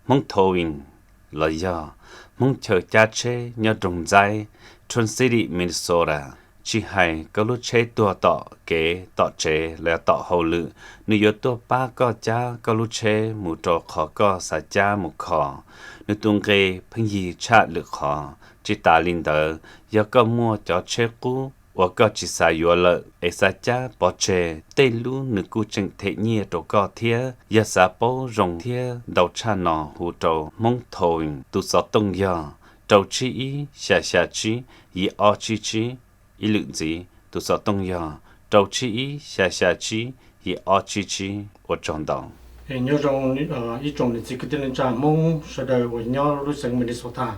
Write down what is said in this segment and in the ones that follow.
Hmoob Towing los yog Hmoob chaw cab tsheb nyob nroog ntxaib Twin City, Minnesota. Tsis hais koj lub tsheb tuag tom kev tom tsev los tom hauj lwm, nws yuav tuaj pab koj cab koj lub tsheb mus rau qhov koj xav cab mus kho. Nws tus nqe pheej yig tshaj lwm qhov. Tsis tas li ntawd, yog koj muaj cov tsheb qub uas koj tsis xav yuav lawm es xav cab pov tseg, tej lub nws kuj tseem them nyiaj rau koj thiab. Yog xav paub zoo thiab ntau tshaj no hu rau Hmoob Towing, tus xov tooj yog rau tsib ib xya xya tsib yim ob tsib tsib. Ib lwm ntxiv, tus xov tooj yog rau tsib ib xya xya tsib yim ob tsib tsib. Ua tsaug ntau. Nyob zoo ib tsoom niam txiv kwv tij neej tsa Hmoob sawv daws uas nyob lub xeev Minnesota.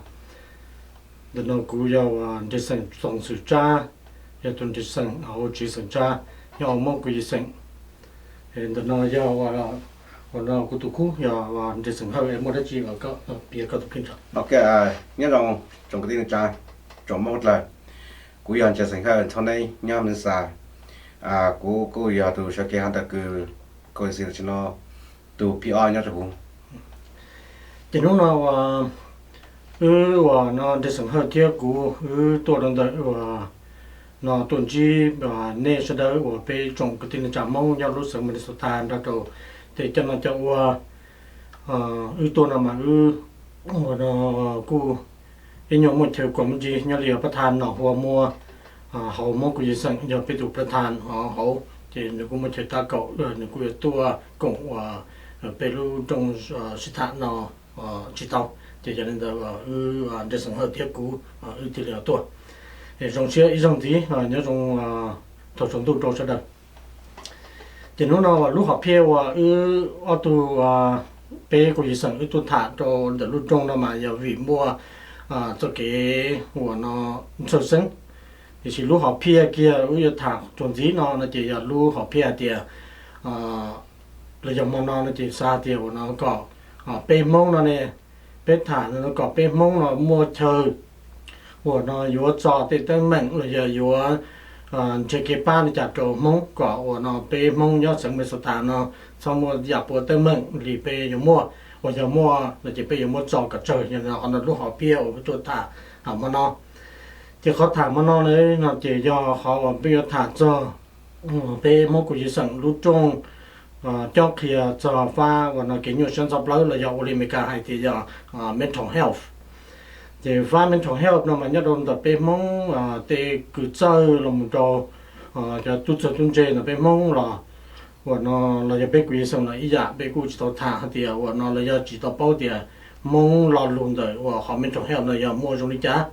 Ntawm no kuv yog nres xeem Txoos Xwm Tsab, yog tus nres xeem hauv tsev xeem Tsab nyob hauv Hmoob Kuv Yig xeem. Ntawm no yog uas no kuv tus khub yog nres xeem Hawj, es muaj dab tsi los piav koj tus kheej tso. Ok, nyob zoo tsoom kwv tij neej tsa, tsoom Hmoob dlawg. Kuv yog nres xeem Hawj Thoj Neeb nyob Minnesota. Kuv kuj yog tus sawv kev hov ntawm kws Kuv Yig xeem tam sim no tus P R nyob rau kuv. Ces hnub no uas wb uas no nres xeem Hawj thiab kuv wb tuaj rau ntawm uas no tuaj ntsib nej sawv daws uas peb tsoom kwv tij neej tsa Hmoob nyob lub xeev Minnesota nrog rau tej coj noj coj ua. Wb tuaj no mas wb uas no kuj ib nyuag muaj chaw kom me ntsis nyob li pab thaj nom uas muaj hauv Hmoob Kuv Yig xeem yog peb tus pab thaj hauv, ces nws kuj muaj chaw tab kaum, nws kuj yuav tuaj koom uas peb lub rooj sib tham no tsis tau. Ces yog li ntawd wb nres xeem Hawj thiab kuv wb thiaj li tuaj. Zoo siab ib zaug ntxiv, nyob zoo thaum tsaus ntuj rau sawv daws. Ces hnub no uas lub hom phiaj uas wb ob tug, peb Kuv Yig xeem wb tuaj tham rau ntawm lub rooj no mas yog vim muaj txoj kev uas no ntxhawj xeeb. Tiam sis lub hom phiaj kiag wb yuav tham txuas ntxiv no no ces yog lub hom phiaj hais tias los yog hmo no no ces xav hais tias uas no kom peb Hmoob no ne, peb tham no kom peb Hmoob no muaj chaw uas no yuav txo tej teeb meem los yog yuav nrhiav kev pab li cas rau Hmoob kom uas no peb Hmoob nyob xeev Minnesota no txhob muaj yam puas teeb meem li peb yuav muaj, uas yog muaj no ces peb yuav muab txo kom tsawg. Yog li no qhov no lub hom phiaj uas peb tuaj tham hmo no. Ces qhov tham hmo no no ces yog qhov uas peb yuav tham txog peb Hmoob Kuv Yig xeem lub rooj cob qhia txog fab uas no kev nyuaj siab ntxhov plawv los yog ua li Meskas hais tias yog mental health. Ces fab mental health no mas nyob rau ntawm peb Hmoob tej kws txawj los mus rau cov tub txawg tub ntse ntawm peb Hmoob los uas no los yog peb Kuv Yig xeem los ib yam, peb kuj tsis tau tham hais tias uas no los yog tsis tau paub tias Hmoob lo lus ntawm uas qhov mental health no yog muaj zoo li cas.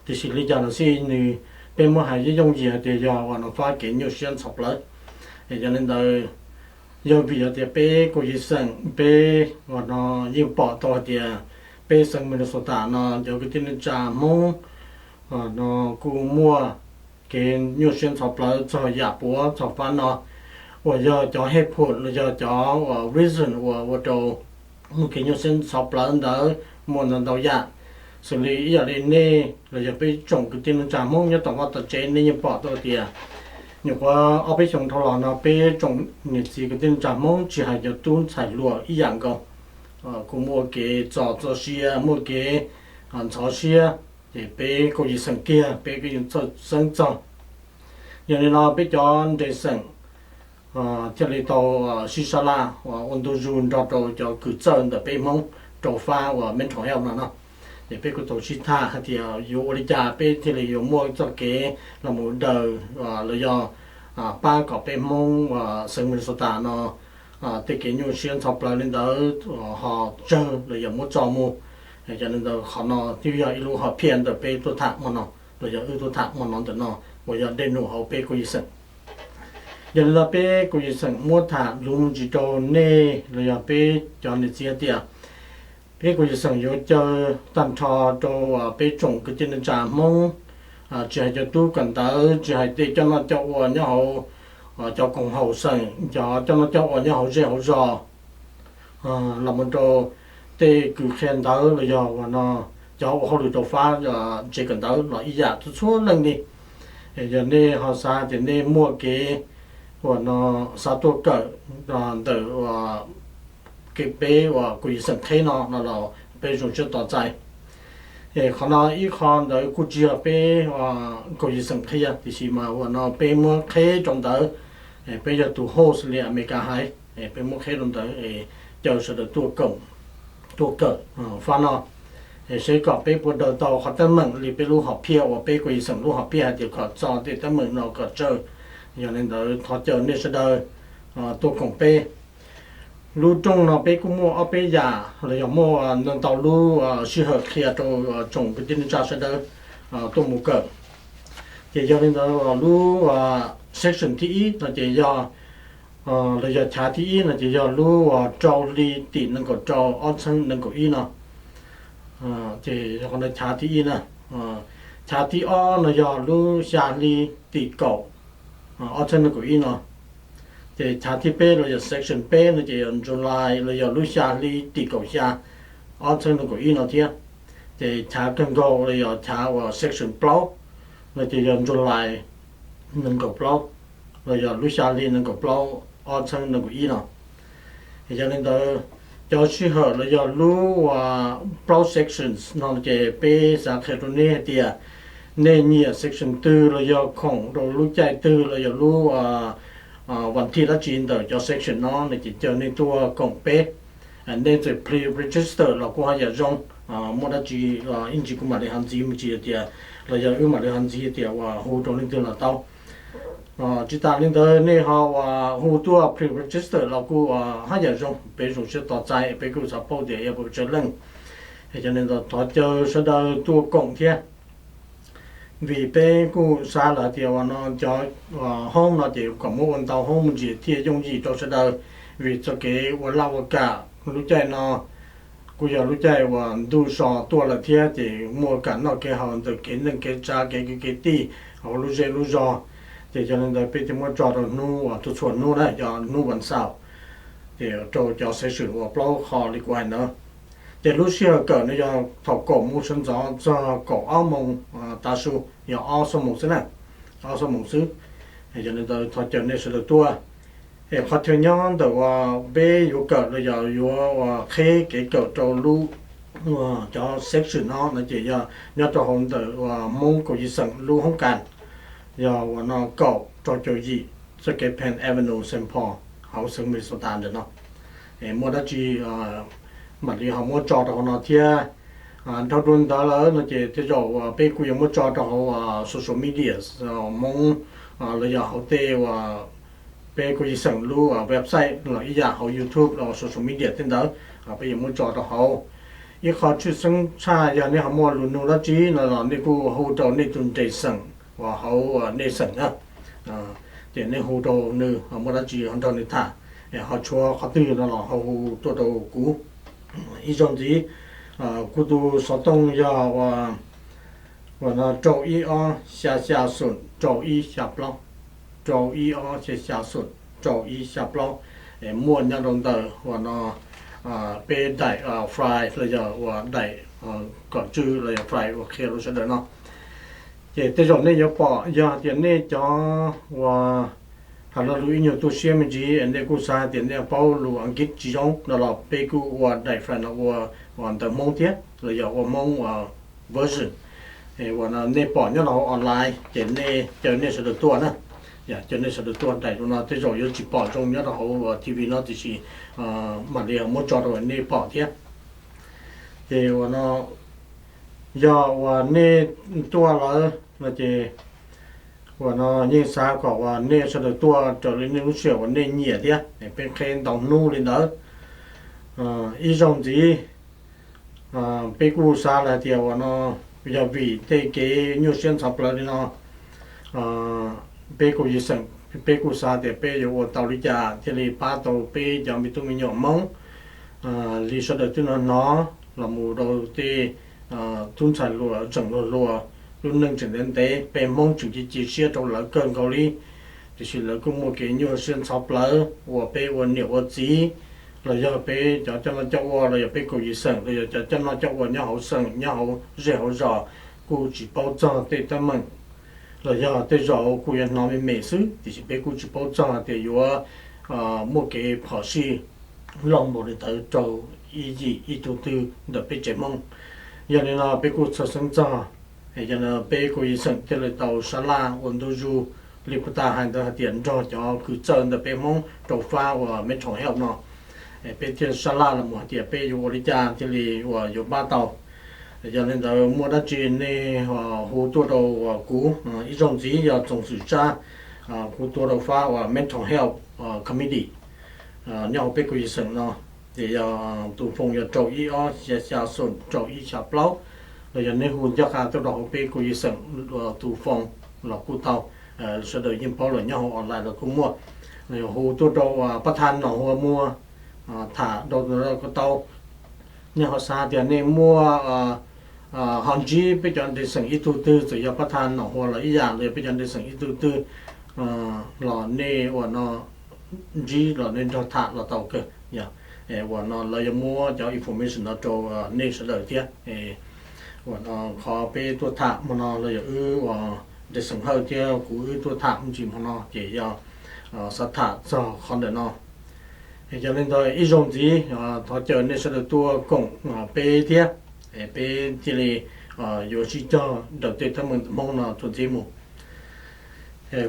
Tiam sis li cas los xij nws, peb muab hais yooj yim hais tias yog uas no fab kev nyuaj siab ntxhov plawv. Yog li ntawd, yog vim hais tias peb Kuv Yig xeem peb uas no yeej pom tau hais tias peb xeev Minnesota no cov kwv tij neej tsa Hmoob no kuj muaj kev nyuaj siab ntxhov plawv txog yam puav txog fab no, uas yog cov hej phum los yog cov uas reason uas ua rau muaj kev nyuaj siab ntxhov plawv ntawd muaj ntau ntau yam. Xws li ib yam li nej los yog peb tsoom kwv tij neej tsa Hmoob nyob tom vaj tom tsev nej yeej pom tau tias nyuam qhuav ob peb xyoos dhau los no peb tsoom niam txiv kwv tij neej tsa Hmoob tsis hais cov tub ntxhais hluas ib yam nkaus, kuj muaj kev txo txoj sia, muaj kev ntxhov siab. Ces peb Kuv Yig xeem kiag peb kuj yeej txhawj xeeb txog. Yog li no peb cov nres xeem thiaj li tau sib sab laj ua ntu zus nrog rau cov kws txawj ntawm peb Hmoob rau fab uas mental health no no. Ces peb kuj tau sib tham hais tias yuav ua li cas peb thiaj li yuav muaj txoj kev los mus daws los yog pab kom peb Hmoob xeev Minnesota no tej kev nyuaj siab ntxhov plawv li ntawd ho tsawg los yog muab tso mus. Yog li ntawd qhov no twb yog ib lub hom phiaj ntawm peb tuaj tham hmo no, los yog wb tuaj tham hmo no ntawm no uas yog dej num hauv peb Kuv Yig xeem. Yog li no peb Kuv Yig xeem muab tham lus mus ntsis rau nej los yog peb cov niam txiv hais tias peb Kuv Yig xeem yuav caw tag nrho rau peb tsoom kwv tij neej tsa Hmoob, tsis hais cov tub kawm ntawv, tsis hais tej coj noj coj ua nyob hauv cov koom haum xeem, cov coj noj coj ua nyob hauv zej hauv zos, los mus rau tej kws qhia ntawv los yog uas no cov ua hauj lwm rau fab tsev kawm ntawv los ib yam txhua txhua leej li. Yog nej ho xav tias nej muaj kev uas no xav tuaj kawm ntawm kev peb uas kaum yim xeem qheb no no los peb zoo siab tos txais. Qhov no ib qho ntawd kuj tsis yog peb kaum yim xeem qhia, tiam sis mas uas no peb muab qheb rau ntawd, peb yog tus host li Amelikas hais, peb muab qheb rau ntawd, caw sawv daws tuaj kawm, tuaj kawm fab no, seb kom peb puas daws tau qhov teeb meem li peb lub hom phiaj uas peb kaum yim xeem lub hom phiaj hais tias kom txo tej teeb meem no kom tsawg. Yog li ntawd thov caw nej sawv daws tuaj koom peb. Lub rooj no peb kuj muaj ob peb yam los yog muaj ntau ntau lub sij hawm qhia rau tsoom kwv tij neej tsa sawv daws tuaj mus kawm. Ces yog li ntawd lub section thib ib no ces yog, los yog chav thib ib no ces yog lub rau hli tim nees nkaum rau ob txhiab nees nkaum ib no. Ces yog qhov no chav thib ib na. Chav thib ob no yog lub xya hli tim kaum ob txhiab nees nkaum ib no. Ces chav thib peb los yog section peb no ces yog July los yog lub xya hli tim kaum xya ob txhiab nees nkaum ib no thiab. Ces chav kawg nkaus los yog chav uas section plaub no ces yog July nees nkaum plaub los yog lub xya hli nees nkaum plaub ob txhiab nees nkaum ib no. Yog li ntawd cov sij hawm los yog lub plaub sections no ces peb xav qhia rau nej hais tias nej nyiam section twg los yog khoom rau lub caij twg los yog lub vas thiv dab tsi ntawm cov section no no ces caw nej tuaj koom peb. Nej txawm pre-register los kuj haj yam zoo, muaj dab tsi ib ntsis kuv mam li ho ntxiv me ntsis tias, los yog wb mam li ho ntxiv tias uas hu rau leej twg los tau. Tsis tas li ntawd nej ho uas hu tuaj pre-register los kuj haj yam zoo, peb zoo siab tos txais, peb kuj xav paub tias yog puas tsawg leej. Yog li ntawd thov caw sawv daws tuaj koom thiab. Vim peb kuj xav lawm tias uas no cov hoob no ces kom muab ua ntau hoob me ntsis thiaj yooj yim rau sawv daws, vim txoj kev ua laj ua kam lub caij no kuj yog lub caij uas ntuj so tuaj lawm thiab ces muaj kam noj kev haus ntawm kev neej kev tsav kev kwv kev tij hauv lub zej lub zog. Ces yog li ntawd peb thiaj muab tso rau hnub uas txhua txhua hnub na, yog hnub vas xaum, ces rau cov section uas plaub qho li kuv hais ntawd. Ces lub sij hawm kawm no yog thaum kaum moos sawv ntxov txog kaum ob moos tav su, yog ob xuab moos xwb na, ob xuab moos xwb. Yog li ntawd thov caw nej sawv daws tuaj. Es qhov chaw nyob ntawm uas peb yuav kawm los yog yuav uas qheb kev kawm rau lub, cov section no no ces yog nyob rau hauv ntawm uas Hmoob kaum yim xeem lub hoob kas, yog uas no kaum rau caum yim txoj kev Penn Avenue, Saint Paul, hauv xeev Minnesota ntawm no. Muaj dab tsi mam li ho muab tso rau hauv no thiab. Dhau dua ntawd lawm no ces tej zaum uas peb kuj yuav muab tso rau hauv social media Hmoob, los yog hauv tej uas peb kaum yim xeem lub website los ib yam hauv YouTube los social media tej ntawd, peb yuav muab tso rau hauv. Ib qho tshwj xeeb tshaj yog nej ho muaj lus nug dab tsi no los nej kuj hu rau nej tus nres xeem uas hauv nej xeem na, ces nej hu rau nws, muaj dab tsi ho nrog nws tham, ho tshuav qhov twg no los ho hu tuaj rau kuv. Ib zaug ntxiv, kuv tus xov tooj yog uas no rau ib ob xya xya xoom rau ib xya plaub, rau ib ob xya xya xoom rau ib xya plaub. Muaj nyob rau ntawm uas no peb daim fly los yog uas daim kom tswj los yog fly uas qhia rau sawv daws no. Ces tej zaum nej yuav pom yog tias nej cov uas hais lo lus ib nyuag tu siab me ntsis, nej kuj xav hais tias nej paub lus Askiv tsis zoo no los peb kuj ua daim fly no ua ntawv Hmoob thiab los yog ua Hmoob version. Uas no nej pom nyob rau hauv online ces nej caw nej sawv daws tuaj na. Yog caw nej sawv daws tuaj, daim no tej zaum yuav tsis pom zoo nyob rau hauv T V no tiam sis mam li muab tso rau nej pom thiab. Ces uas no yog uas nej tuaj lawm no ces uas no yeej xav kom uas nej sawv daws tuaj raws li nej lub sij hawm uas nej nyiam thiab, peb qheb ntau hnub li ntawd. Ib zaug ntxiv, peb kuj xav lawm tias uas no yog vim tej kev nyuaj siab ntxhov plawv li no, peb kuj yig xeem, peb kuj xav tias peb yuav ua tau li cas thiaj li pab tau peb cov me tub me nyuam Hmoob li sawv daws twb hnov hnov los mus rau tej tub ntxhais hluas tseem hluas hluas, lub neej tseem ntev ntev, peb Hmoob tseem cia cia siab rau lawv kawg nkaus li. Tiam sis lawv kuj muaj kev nyuaj siab ntxhov plawv uas peb ua niam ua txiv los yog peb cov coj noj coj ua los yog peb kaum yig xeem los yog cov coj noj coj ua nyob hauv xeem nyob hauv zej hauv zos kuj tsis paub txog tej teeb meem, los yog tej zaum kuj yuav hnov me me xwb tiam sis peb kuj tsis paub txog tias yuav muaj kev phom sij loj npaum li ntawd rau ib yim ib tug twg ntawm peb tsev Hmoob. Yog li no peb kuj txhawj xeeb txog, yog li no peb kuj ib xeem thiaj li tau sab laj ua ntu zus li puag ta hais ntawd hais tias nrog cov kws txawj ntawm peb Hmoob rau fab uas mental health no, peb thiaj sab laj los mus hais tias peb yuav ua li cas thiaj li uas yuav pab tau. Yog li ntawd muaj dab tsi nej hu tuaj rau uas kuv, ib zaug ntxiv yog Txoos Xwm Tsab, kuv tuaj rau fab uas mental health committee nyob hauv peb kuj ib xeem no, ces yog tus phone yog rau ib ob xya xya xoom rau ib xya plaub, los yog nej hu ncaj qha tuaj rau hauv peb kuj ib xeem tus phone los kuj tau. Sawv daws yeej paub lawm, nyob hauv online los kuj muaj. Los yog hu tuaj rau pab thaj Nom Hua Muag tham rau ko tau. Nej ho xav tias nej muaj ho ntsib peb cov nte xeem ib tug twg, txawm yog pab thaj Nom Hua los ib yam, los yog peb cov nte xeem ib tug twg los nej uas no ntsib los nej nrog tham los tau kawg. Uas no lawv yuav muab cov information no rau nej sawv daws thiab. Uas no qhov peb tuaj tham hmo no los yog wb uas nte xeem Hawj thiab kuv wb tuaj tham me ntsis hmo no ces yog xav tham txog qhov ntawm no. Yog li ntawd ib zaug ntxiv thov caw nej sawv daws tuaj koom peb thiab, peb thiaj li yuav sib cog daws tej teeb meem Hmoob no txuas ntxiv mus.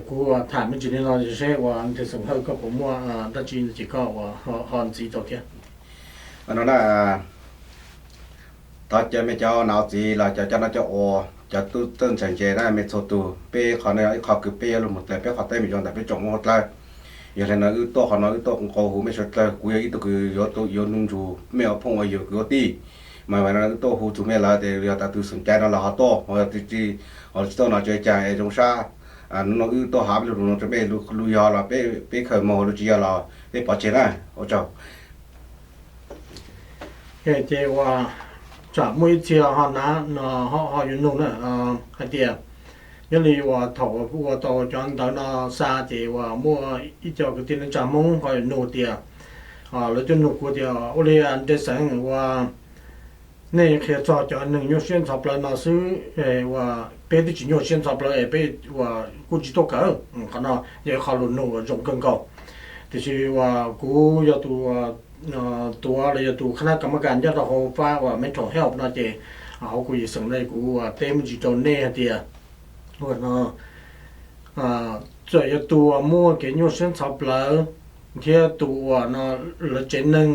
Kuv tham me ntsis li no seb uas nte xeem Hawj koj puas muaj dab tsi ces koj uas ho ntxiv tau thiab. No na, thov caw mej cov nam txiv los cov coj noj coj ua, cov tub txawj ntxhais ntse na mej txhua tus, peb qhov no ib qho kws peb yuav lug mus txais peb qhov teeb meem zoo ntawm peb tsoom Hmoob hauv dlawg. Yog li no wb tuaj qhov no wb tuaj nqua hu mej suav dlawg, kuv yog ib tug kws yuav nug ntsuag mej ua phooj ua ywg kws ua tij, mas no wb tuaj hu txug mej lawm tes yog tas tug xeem cai no los ho tuaj, ho tsis tuaj no tsis ua cas es zoo sab. Hnub no wb tuaj hab peb lug lug no rau mej, lug yog los peb khaws moog, lug tsis yog los peb pov tseg na. Ua tsaug. Ces uas tsam muaj ib txhia ho na, ho yuav nug na hais tias nyob li uas thaum ua tau cov ntawv no xa ces uas muaj ib co kwv tij neej tsa Hmoob ho yuav nug tias, lawv twb nug kuv tias ua li nte xeem uas nej qhia txog cov neeg nyuaj siab ntxhov plawv no xwb, uas peb twb tsis nyuaj siab ntxhov plawv es peb uas kuj tsis tuaj kawm. Qhov no yog ib qho lus nug uas zoo kawg nkaus, tiam sis uas kuv yog tus tuav los yog tus khab nab kas mab kas nyob rau hauv fab uas mental health no ces hauv kuv yim xeem no kuv uas teb me ntsis rau nej hais tias uas no txawm yog tus uas muaj kev nyuaj siab ntxhov plawv thiab tus uas no lawv tsev neeg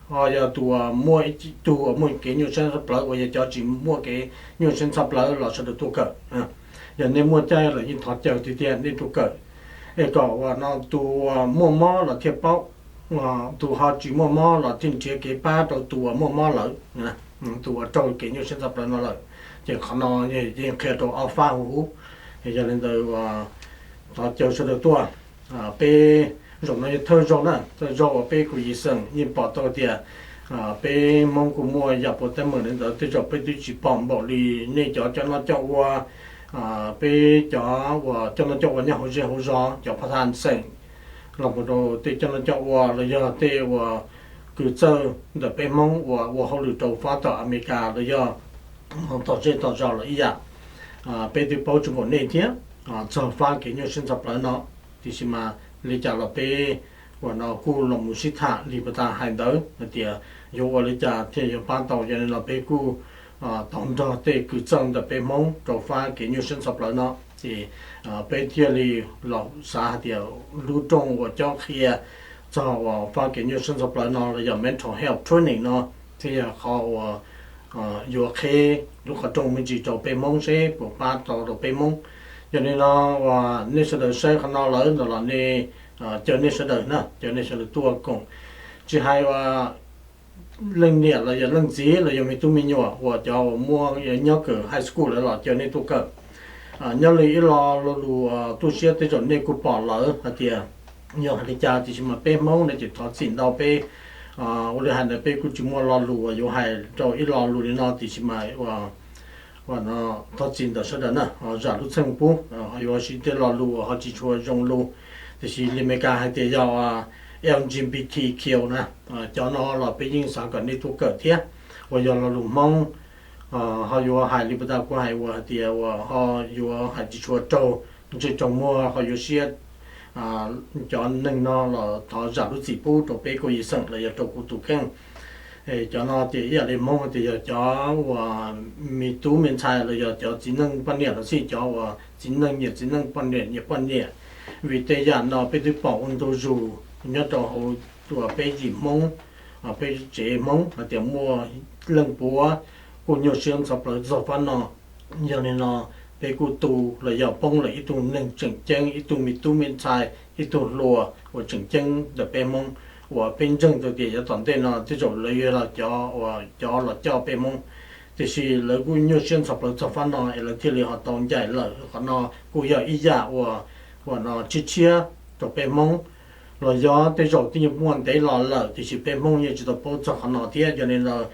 ho yog tus uas muaj ib tug uas muaj kev nyuaj siab ntxhov plawv uas yog cov tsis muaj kev nyuaj siab ntxhov plawv los sawv daws tuaj kawm. Yog nej muaj caij los yeej thov caw tiag tiag nej tuaj kawm, es kom uas no tus uas muaj mob los thiaj paub, tus ho tsis muaj mob los thiaj nrhiav kev pab rau tus uas muaj mob lawm, tus uas raug kev nyuaj siab ntxhov plawv no lawm. Ces qhov no yeej qhia rau ob fab huv huv. Yog li ntawd thov caw sawv daws tuaj. Peb zaum no yog thawj zaug na, thawj zaug uas peb kuv yim xeem yeej pom tau tias peb Hmoob kuj muaj yam puas teeb meem li ntawd, tej zaum peb twb tsis pom npaum li nej cov coj noj coj ua, peb cov uas coj noj coj ua nyob hauv zej hauv zos, cov pab thaj xeem los mus rau tej coj noj coj ua los yog tej uas kws txawj ntawm peb Hmoob uas ua hauj lwm rau fab tom Amelikas los yog tom zej tom zos los ib yam. Peb twb paub tsis npaum nej thiab txog fab kev nyuaj siab ntxhov plawv no, tiam sis mas li cas los peb uas no kuj los mus sib tham li puag ta hais ntawd hais tias yuav ua li cas thiaj yuav pab tau. Yog li no peb kuj tau nrog tej kws txawj ntawm peb Hmoob rau fab kev nyuaj siab ntxhov plawv no, ces peb thiaj li los xav hais tias lub rooj uas cob qhia txog uas fab kev nyuaj siab ntxhov plawv no los yog mental health training no thiaj yog qhov uas yuav qheb lub qhov rooj me ntsis rau peb Hmoob seb puas pab tau rau peb Hmoob. Yog li no uas nej sawv daws saib qhov no lawm no los nej, caw nej sawv daws na, caw nej sawv daws tuaj koom, tsis hais uas leej niam los yog leej txiv los yog me tub me nyuam uas cov uas muaj nyob kawm high school lawm los caw nej tuaj kawm. Nyob li ib lo lus tu siab tej zaum nej kuj pom lawm hais tias yog hais li cas, tiam sis mas peb Hmoob no ces thov txim ntau, peb ua li hais ntawd peb kuj tsis muaj lo lus uas yuav hais rau ib lo lus li no, tiam sis mas thov txim ntawm sawv daws na, zam lub txim pub, ho yuav siv tej lo lus uas ho tsis tshua zoo lus. Tiam sis li Amelikas hais tias yog L G B T Q na, cov no los peb yeej xav kom nej tuaj kawm thiab, uas yog lo lus Hmoob ho yuav hais li puag ta kuv hais uas hais tias uas ho yuav hais tsis tshua raug ntsej raug muag, ho yuav siab cov neeg no los thov zam lub txim pub rau peb kuj yig xeem los yog rau kuv tus kheej. Cov no ces ib yam li Hmoob tias yog cov uas me tub me ntxhais los yog cov txiv neej poj niam los xij, cov uas txiv neej nyiam txiv neej, poj niam nyiam poj niam. Vim tej yam no peb twb pom ua ntu zus nyob rau hauv uas peb yim Hmoob, peb tsev Hmoob hais tias muaj leej puav kuj nyuaj siab ntxhov plawv txog fab no. Yog li no peb kuj tu los yog poob lawm ib tug neeg tseem ceeb, ib tug me tub me ntxhais, ib tug hluas uas tseem ceeb ntawm peb Hmoob, uas peb ntseeg tau tias yav tom ntej no tej zaum lawv yuav los cov uas cov los coj peb Hmoob. Tiam sis lawv kuj nyuaj siab ntxhov plawv txog fab no es lawv thiaj li ho tau ncaim lawm. Qhov no kuj yog ib yam uas, uas no tshiab tshiab rau peb Hmoob. Los yog tej zaum twb yuav muaj ntev los lawm tiam sis peb Hmoob yeej tsis tau paub txog qhov no thiab. Yog li ntawd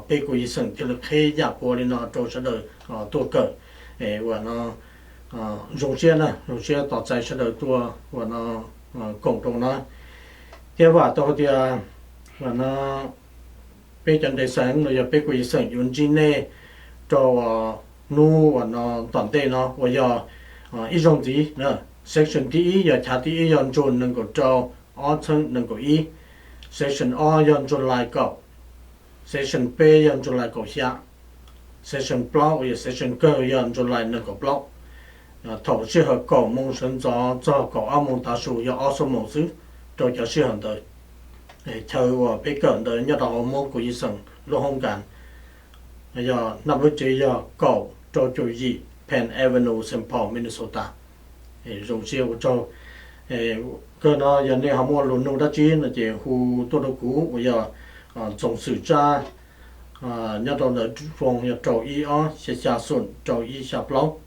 peb kuj yig xeem thiaj li qheb yam puav li no rau sawv daws tuaj kawm. Uas no zoo siab na, zoo siab tos txais sawv daws tuaj uas no koom rau no. Thiab vam tau hais tias uas no peb cov nres xeem los yog peb kuj yig xeem yuav ntsib nej rau hnub uas no tom ntej no uas yog ib zaug ntxiv. Session thib ib yog chav thib ib yog June nees nkaum rau, ob txheeb nees nkaum ib. Session ob yog July kaum. Session peb yog July kaum xya. Session plaub uas yog session kawg yog July nees nkaum plaub. Thaum sij hawm kaum moos sawv ntxov txog kaum ob moos tav su yog ob xuab moos xwb rau cov sij hawm ntawd. Chaw uas peb kawm ntawd nyob rau hauv Hmoob kuj yig xeem lub hoob kas, yog naj lub tsev yog kaum rau caum yim Penn Avenue, Saint Paul, Minnesota. Zoo siab ua tsaug. Kawg no yog nej ho muaj lus nug dab tsi no ces hu tuaj rau kuv uas yog Txoos Xwm Tsab nyob rau ntawm phone yog rau ib ob xya xya xoom rau ib xya plaub,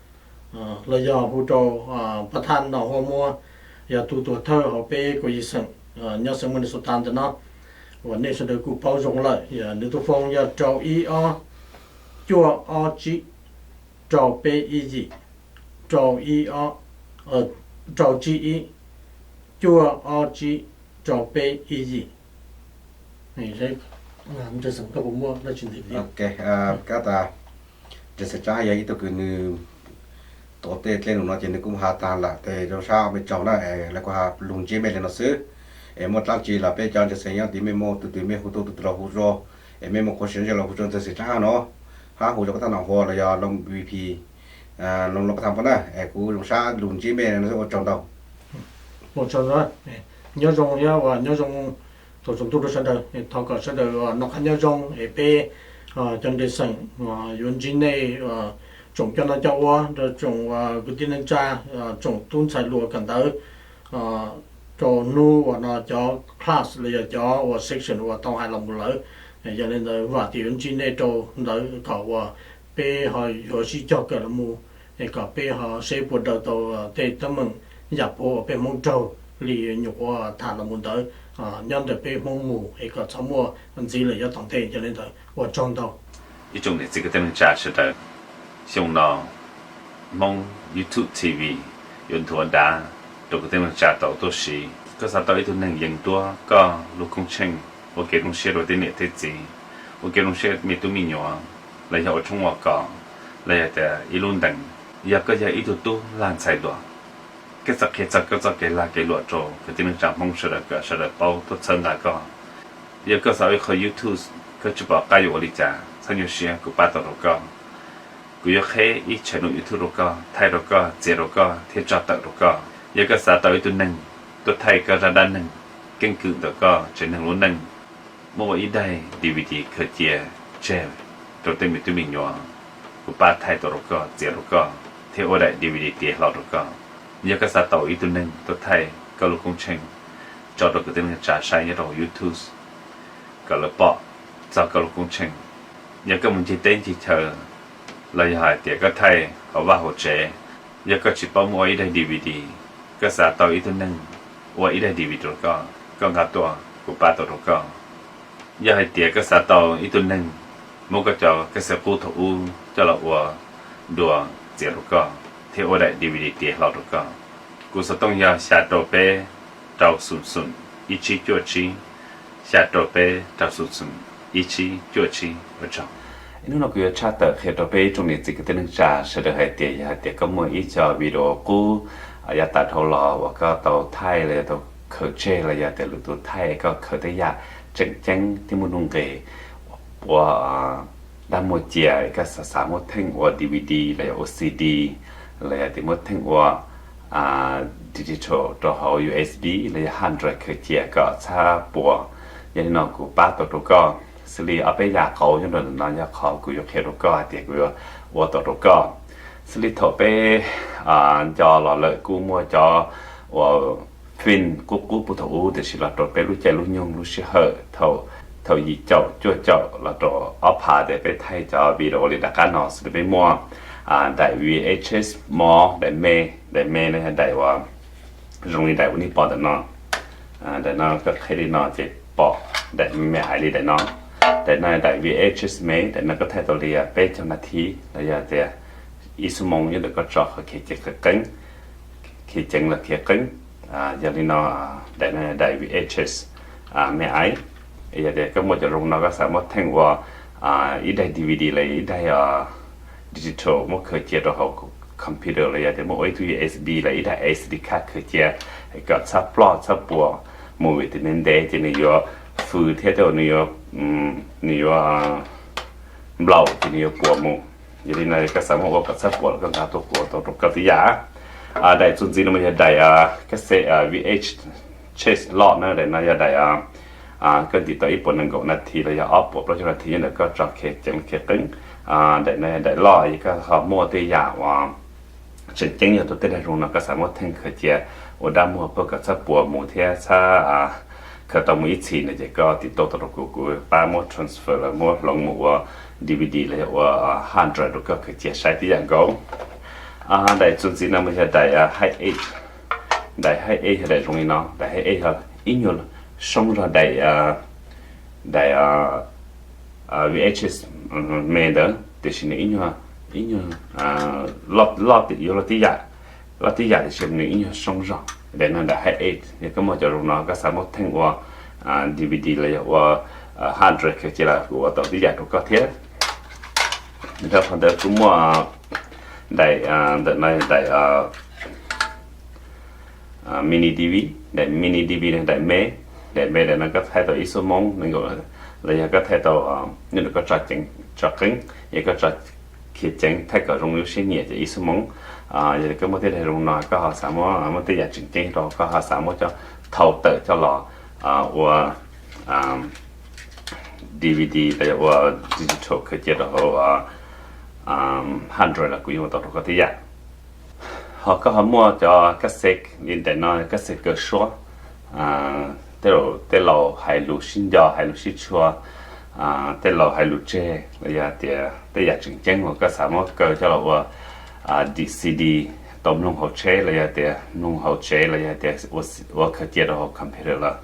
los yog hu rau pab thaj no huab muab, yog tus tuam thawj hauv peb kuj yig xeem nyob xeev Minnesota ntawm no uas nej sawv daws kuj paub zoo lawm. Nws tus phone yog rau ib ob cuaj ob tsib rau peb ib yim, rau ib ob, rau tsib ib cuaj ob tsib rau peb ib yim. Koj puas muaj dab tsi ntxiv? Kab tas, Nres Xeem Tsab yog ib tug kws nws tuav tej dlej lus no ces nws kuj has tag lawm tes zoo sab me tsaug na, lawv kuj has lug ntsib mej li no xwb. Es muaj dlaab tsi los peb cov Nres Xeem nyob tid mej muaj tus twg mej hu tuaj tus twg los hu rua, es mej muaj qhov sib ntsib los hu rua Nres Xeem Tsab no, hab hu rua pab thaj Nom Huas los yog Looj V P, Looj Looj pab thaj Nom Huas na, es kuv zoo sab lug ntsib mej no xwb, ua tsaug ntau. Ua tsaug, nyob zoo thiab uas nyob zoo thaum tsaus ntuj rau sawv daws. Thov kom sawv daws noj qab nyob zoo es peb cov Nres Xeem yuav ntsib nej tsoom coj noj coj ua, tsoom kwv tij neej tsa, tsoom tub ntxhais hluas kawm ntawv rau hnub uas no cov class los yog cov uas section uas tau hais los mus lawm. Yog li ntawd vam tias yuav ntsib nej rau ntawd kom uas peb ho yuav sib cog kawm los mus, es kom peb ho seb puas daws tau tej teeb meem yam puav uas peb Hmoob raug li nyuam qhuav tham los mus ntawd nyob ntawm peb Hmoob mus, es kom txhob muaj ntxiv lawm yav tom ntej. Yog li ntawd ua tsaug ntau. Ib tsoom niam txiv kwv tij neej tsa sawv daws, xyoo no Hmoob YouTube T V yuav nthuav dav rau kwv tij neej tsa tau tuaj siv. Koj xav tau ib tug neeg yees duab koj lub koob tsheej, ua kev zoo siab rau tej niam tej txiv, ua kev zoo siab me tub me nyuam, los yog ua tshoob ua kos, los yog tias ib lub ntees, yog koj yog ib tug tub lag ntxhais luam, koj xav qhia txog koj txoj kev lag kev luam rau kwv tij neej tsa Hmoob sawv daws kom sawv daws paub tuaj txhawb nqa koj. Yog koj xav ua ib qho YouTube, koj tsis pom qab yuav ua li cas, txhob nyuaj siab, kuv pab tau rau koj. Kuv yuav qheb ib channel YouTube rau koj, thaij rau koj, txiav rau koj thiab tso tawm rau koj. Yog koj xav tau ib tug neeg tuaj thaij koj zaj dab neeg keeb kwm ntawm koj tsev neeg lub neej, muab ua ib daim D V D khaws cia tseg rau tej me tub me nyuam, kuv pab thaij tau rau koj, txiav rau koj thiab ua daim D V D tiav hlo rau koj. Yog koj xav tau ib tug neeg tuaj thaij koj lub koob tsheej tso rau kwv tij neej tsa saib nyob rau hauv YouTube kom lawv pom txog koj lub koob tsheej. Yog koj mus ncig teb ncig chaw los yog hais tias koj thaij hauv vaj hauv tsev, yog koj tsis paub muab ua ib daim D V D, koj xav tau ib tug neeg ua ib daim D V D rau koj, koj nqa tuaj kuv pab tau rau koj. Yog hais tias koj xav tau ib tug neeg muab koj cov cassette qub thaum ub coj los ua dua txiav rau koj thiab ua daim D V D tiav hlo rau koj, kuv xov tooj yog xya rau peb rau xoom xoom ib tsib cuaj tsib, xya rau peb rau xoom xoom ib tsib cuaj tsib. Ua tsaug. Hnub no kuv yuav tshaj tawm qhia rau peb ib tsoom niam txiv kwv tij neej tsa sawv daws hais tias yog hais tias koj muaj ib co video qub yav tas dhau los uas koj tau thaij los yog tau khaws tseg los yog tias lwm tus thaij koj khaws tej yam tseem ceeb thiab muaj nuj nqis ua dab muag cia, koj xav xav muab theej ua D V D los yog ua C D los yog tias muab theej ua digital rau hauv U S B los yog hard drive khaws cia kom txhab puas. Yog li no kuv pab tau rau koj. Xws li ob peb yam qauv nyob rau ntawm no yog qhov kuv yuav qhia rau koj hais tias kuv yuav ua tau rau koj. Xws li thaum peb nco los lawm kuj muaj cov uas film qub qub puag thaum ub tiam sis los rau peb lub caij lub nyoog lub sij hawm thaum yim caum cuaj caum los rau ob phav tes peb thaij cov video li nram qab no xws li peb muaj daim V H S mov, daim me, daim me no yog daim uas zoo li daim uas nej pom ntawm no. Daim no koj qheb li no ces pom daim me me aiv li daim no. Daim no daim V H S me, daim no koj thaij tau li peb caug nas this los yog tias ib xuab moos nyob ntawm koj tso qhov khiav ceev qeeb, khiav ceev los khiav qeeb. Yog li no daim no daim V H S me aiv. Yog tias koj muaj cov zoo no koj xav muab theej ua ib daim D V D los ib daim digital muab khaws cia rau hauv computer los yog tias muab ua ib tug U S B los ib daim S D card khaws cia kom txhab ploj txhab puas mus vim tias nws ntev ces nws yuav fwj thiab tej uas nws yuav, nws yuav nplaum ces nws yuav puas mus. Yog li no koj xav muab ua kom txhab puas los koj nkag tuaj kuv ua tau rau koj tib yam. Daim txuas ntxiv no mas yog daim kab xe V H S loj na, daim no yog daim koj ntim tau ib puas nees nkaum nas this los yog ob puas plaub caug nas this nyob ntawm koj tso khiav ceev khiav qeeb. Daim no yog daim loj, yog koj ho muaj tej yam uas tseem ceeb yog tau tej dag zoo no koj xav muab theej khaws cia ua dab muag pab kom txhab puas mus thiab txhab khaws tau mus ib txhis no ces koj tiv tauj tau rau kuv, kuv pab muab transfer los muab hloov mus ua D V D los yog ua hard drive rau koj khaws cia saib tib yam nkaus. Daim txuas ntxiv no mas yog daim Hi eight. Daim Hi eight yog daim zoo li no, daim Hi eight yog ib nyuag soob zog daim, daim V H S me ntawd tiam sis nws ib nyuag, ib nyuag loj, yuav loj tib yam, loj tib yam tiam sis nws ib nyuag soob zog. Daim no daim Hi eight, yog koj muaj cov zoo no koj xav muab theej ua D V D los yog ua hard drive khaws cia los kuv ua tau tib yam rau koj thiab. Rau qhov ntawd kuv muaj daim, ntawm no daim mini D V, daim mini D V no daim me, daim me daim no koj thaij tau ib xuab moos nees nkaum los yog koj thaij tau nyob ntawm koj tso ceev tso qeeb, yog koj tso khiav ceev thaij kom zoo lub siab nyiam ces ib xuab moos. Yog li koj muaj tej daim zoo no koj ho xav muab, muab tej yam tseem ceeb rau koj ho xav muab coj thau tawm coj los ua D V D los yog ua digital khaws cia rau hauv hard drive los kuv yeej ua tau rau koj tib yam. Ho koj ho muaj cov kab xe li daim no, kab xe kaw suab, tej laus hais lus sib nco hais lus sib tshua, tej laus hais lus tseg los yog tias tej yam tseem ceeb uas koj xav muab kaw coj los ua D C D tau mloog hauv tsheb los yog tias mloog hauv tsev los yog tias ua khaws cia rau hauv computer los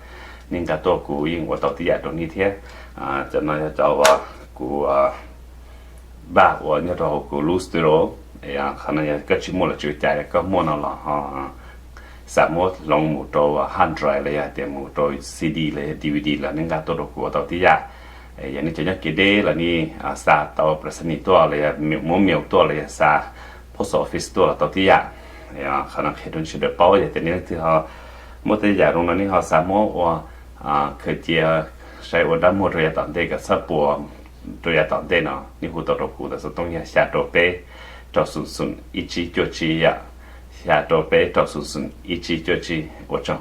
nej nqa tuaj kuv yeej ua tau tib yam rau nej thiab. Cov no yog cov uas kuv npaj ua nyob rau hauv kuv lub studio. Qhov no yog koj tsis muaj los tsis ua cas, yog koj muaj no los ho xav muab hloov mus rau hard drive los yog tias mus rau C D los yog D V D los nej nqa tuaj rau kuv ua tau tib yam. Yog nej cov nyob kev deb los nej xa tau Present tuaj los yog muab mail tuaj los yog xa post office tuaj los tau tib yam. Qhov no qhia rau nej sawv daws paub, yog tias nej leej twg ho muaj tej yam zoo no nej ho xav muab ua khaws cia saib ua dab muag rau yav tom ntej kom txhab puas rau yav tom ntej no nej hu tau rau kuv ntawm xov tooj yog xya rau peb rau xoom xoom ib tsib cuaj tsib yom, xya rau peb rau xoom xoom ib tsib cuaj tsib. Ua tsaug.